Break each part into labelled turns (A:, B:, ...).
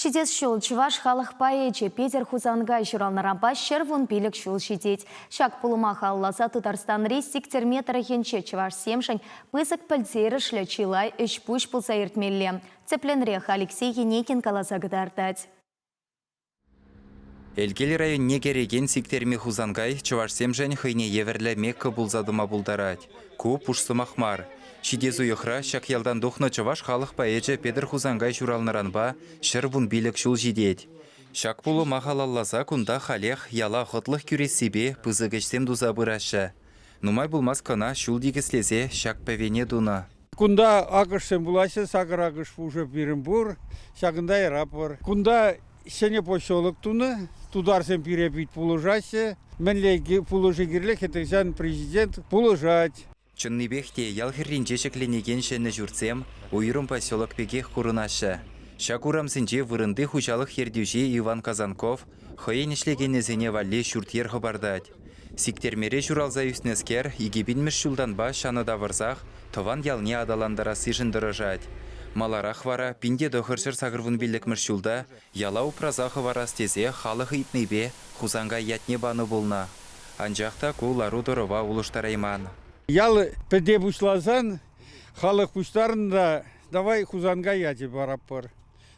A: Ҫитес ҫул чӑваш халӑх поэчӗ Петӗр Хусанкай ҫуралнӑранпа 115 ҫул ҫитет. Ҫак пулӑма халалласа Тутарстанри Сиктӗрме тӑрӑхӗнче чӑвашсемшӗн пысӑк пӗлтерӗшлӗ чылай ӗҫ-пуҫ пулса иртмелле. Тӗплӗнрех Алексей Енейкин каласа кӑтартать.
B: Элкел районне кӗрекен Сиктерме Хусанкай чӑвашсемшӗн хӑйне евӗрлӗ Мекка пулса тӑма пултарать. Ку пуш сӑмах мар. Ҫитес уйӑхра ҫак ялтан тухнӑ чӑваш халӑх поэчӗ Петӗр Хусанкай ҫуралнӑранпа 115 ҫул ҫитет. Ҫак пулӑма халалласа кунта халех яла хӑтлӑх кӳрессипе пысӑк ӗҫсем туса пыраҫҫӗ. Нумай пулмасть кӑна ҫул тикӗслесе ҫак пӗвене тунӑ.
C: Кунта акӑшсем пулаҫҫӗ, сакӑр акӑш пушӑ пирӗн пур, ҫакӑнта ярапӑр. Кунта ҫӗнӗ поселок тунӑ, тутарсем пире пит пулӑшаҫҫӗ. Мӗнле пулӑшу кирлӗ, хӗтӗрҫан президент пулӑшать.
B: Чӑннипех те ял хӗрринче ҫӗкленекен ҫӗнӗ ҫуртсем уйрӑм поселок пекех курӑнаҫҫӗ. Ҫак урамсенче вырӑнти хуҫалӑх ертӳҫи Иван Казанков хӑйӗн ӗҫлекенӗсене валли ҫурт-йӗр хӑпартать. Сиктермере ҫуралса ӳснӗскер 2000-мӗш ҫултанпа ҫанӑ тавӑрсах тӑван ялне аталантарассишӗн тӑрӑшать. Маларах вара 1985-мӗш ҫулта яла упраса хӑварас тесе халӑх ыйтнипе Хусанкай ятне панӑ пулнӑ. Анчах та ку лару-тӑрӑва улӑштарайман.
C: Ял пӗте пуҫласан халӑх пуҫтарӑннӑ та давай Хусанкай ячӗ паратпӑр.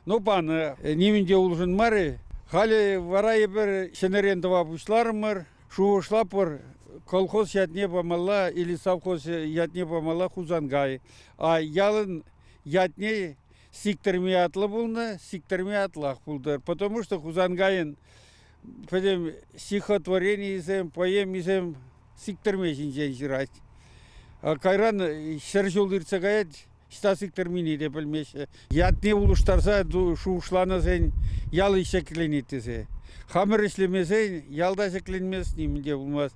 C: Ну, панӑ, нимӗн те улшӑнмарӗ. Халӗ вара эпир ҫӗнӗрен тӑва пуҫларӑмӑр. Шухӑшлатпӑр, колхоз ятне памалла или совхоз ятне памалла Хусанкай. А ялӑн ятне Сиктӗрме ятлӑ пулнӑ, Сиктӗрме ятлах пултӑр. Потому что Хусанкайӑн пӗтӗм стихотворенийӗсем, поэмисем Сиктӗрме ҫинчен ҫырать. Кайран 100 ҫул иртсе каять, ӑҫта Сиктӗрмине те пӗлмеҫҫӗ. Ятне улӑштарса шухӑшланӑсен ял ҫӗкленет тесе. Хамӑр ӗҫлемесен ялта ҫӗкленмест, нимӗн те пулмасть.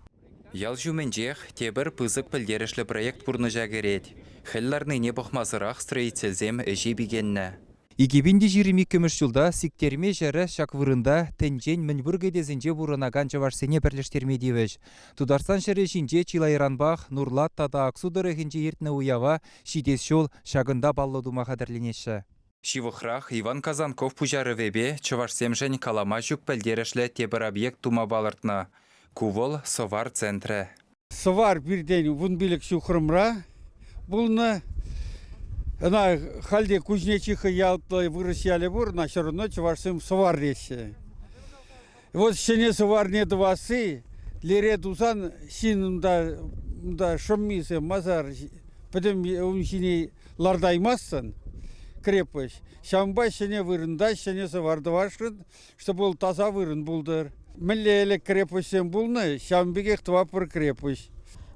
B: Ял ҫумӗнчех тепӗр пысӑк пӗлтерӗшлӗ проект пурнӑҫа кӗрет. Хӗл ларнине пӑхмасӑрах строительсем ӗҫе пикеннӗ. 2022-мӗш ҫулта Сиктерме ҫӗрӗ ҫак вырӑнта тӗнчен мӗнпур кӗтесӗнче пурӑнакан чӑвашсене пӗрлештерме тивӗҫ. Тутарстан ҫӗрӗ ҫинче чылайранпах Нурлат тата Аксу тӑрӑхӗнче иртнӗ уява ҫитес ҫул ҫакӑнта паллӑ тума хатӗрленеҫҫӗ. Ҫывӑхрах Иван Казанков пуҫарӑвӗпе чӑвашсемшӗн калама ҫук пӗлтерӗшлӗ тепӗр объект тума палӑртнӑ. Ку вӑл Сӑвар центрӗ.
C: Сӑвар пиртен 15 ҫухрӑмра пулнӑ. Ӑна халь те Кузнечиха ятлӑ вырӑс ялӗ пур, ӑна все равно чӑвашсем Сӑвар теҫҫӗ. Вот ҫӗнӗ Сӑварне тӑвасси лере тусан ҫын унта, унта шӑммисем, масар пӗтӗм ун ҫине лартаймастӑн крепость. Ҫавӑнпа ҫӗнӗ вырӑнта ҫӗнӗ Сӑвар тӑвасшӑн Чтобы вӑл таса вырӑн пултӑр. Мӗнле ӗлӗк крепоҫсем пулнӑ, ҫавӑн пекех тӑватпӑр крепоҫ.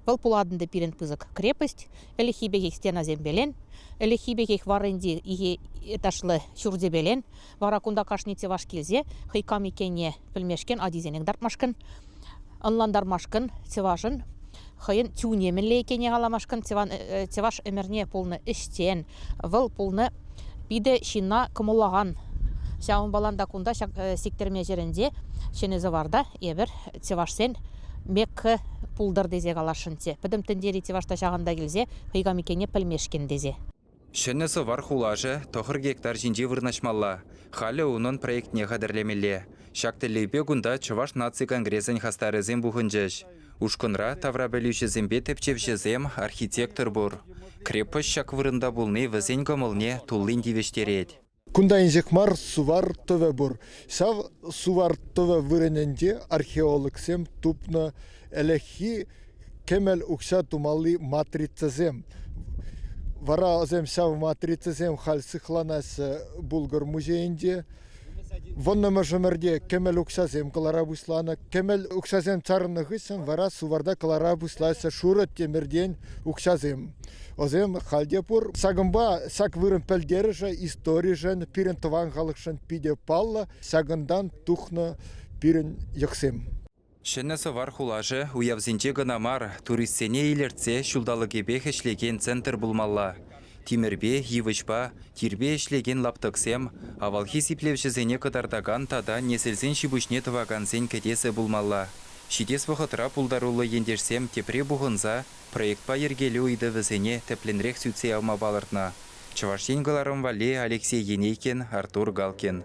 D: Вӑл пулатӑн та пирӗн пысӑк крепость. Ӗлӗкхи пекех стенасемпелен, ӗлӗкхи пекех варринчи икӗ этажлӑ ҫурчӗпелен. Вара кунта кашни чӑваш килсе хӑй кам иккенне пӗлмешкӗн, ачисене кӑтартмашкӑн, ӑнлантармашкӑн чӑвашӑн хӑйӗн чунӗ мӗнле иккенне каламашкӑн чӑваш ӗмӗрне пулнӑ ӗҫчен, вӑл пулнӑ питӗ ҫынна кӑмӑллакан. Ҫавӑнпалан та кунта ҫак Сиктӗрме ҫӗрӗнче Ҫӗнӗ Сӑварта эпир чӑвашсен Мекка пултӑр тесе каласшӑнччӗ. Пӗтӗм тӗнчери чӑваш та ҫакӑнта килсе хӑй кам иккенне пӗлмешкӗн тесе.
B: Ҫӗнӗ Сӑвар хулашӗ 9 гектар ҫинче вырнаҫмалла. Халӗ унӑн проектне хатӗрлемелле. Ҫак тӗллевпе кунта Чӑваш наци конгресӗн хастарӗсем пухӑнчӗҫ. Ушкӑнра таврапӗлӳҫӗсемпе тӗпчевҫӗсем, архитектор пур. Крепость ҫак вырӑнта пулни вӗсен кӑмӑлне туллин тивӗҫтерет.
E: Кунта инҫех мар Сувар тӑвӗ пур. Ҫав Сувар тӑвӗ вырӑнӗнче археологсем тупнӑ ӗлӗкхи кӗмӗл укҫа тумалли матрицӑсем. Вара вӗсем ҫав матрицӑсем халь сыхланаҫҫӗ Булгар музейӗнче. Вуннӑмӗш ӗмӗрте кӗмӗл укҫасем кӑлара пуҫланӑ. Кӗмӗл укҫасем чарӑннӑ хыҫҫӑн вара Суварта кӑлара пуҫлаҫҫӗ шурӑ тимӗртен укҫасем. Вӗсем халь те пур. Ҫакӑнпа ҫак вырӑн пӗлтерӗшӗ историшӗн, пирӗн тӑван халӑхшӑн питӗ паллӑ. Ҫакӑнтан тухнӑ пирӗн йӑхсем.
B: Ҫӗнӗ Сӑвар хулашӗ уявсенче кӑна мар, туристсене илӗртсе ҫулталӑкӗпех ӗҫлекен центр пулмалла. Тимӗрпе, йывӑҫпа, тирпе ӗҫлекен лаптӑксем, авалхи сиплевҫӗсене кӑтартакан тата несӗлсен ҫи-пуҫне тӑвакансен кӗтесӗ пулмалла. Ҫитес вӑхӑтра пултаруллӑ ентешсем тепре пухӑнса проектпа йӗркелӳ ыйтӑвӗсене тӗплӗнрех сӳтсе явма палӑртнӑ. Чӑваш Ен кӑларӑм валли Алексей Енейкин, Артур Галкин.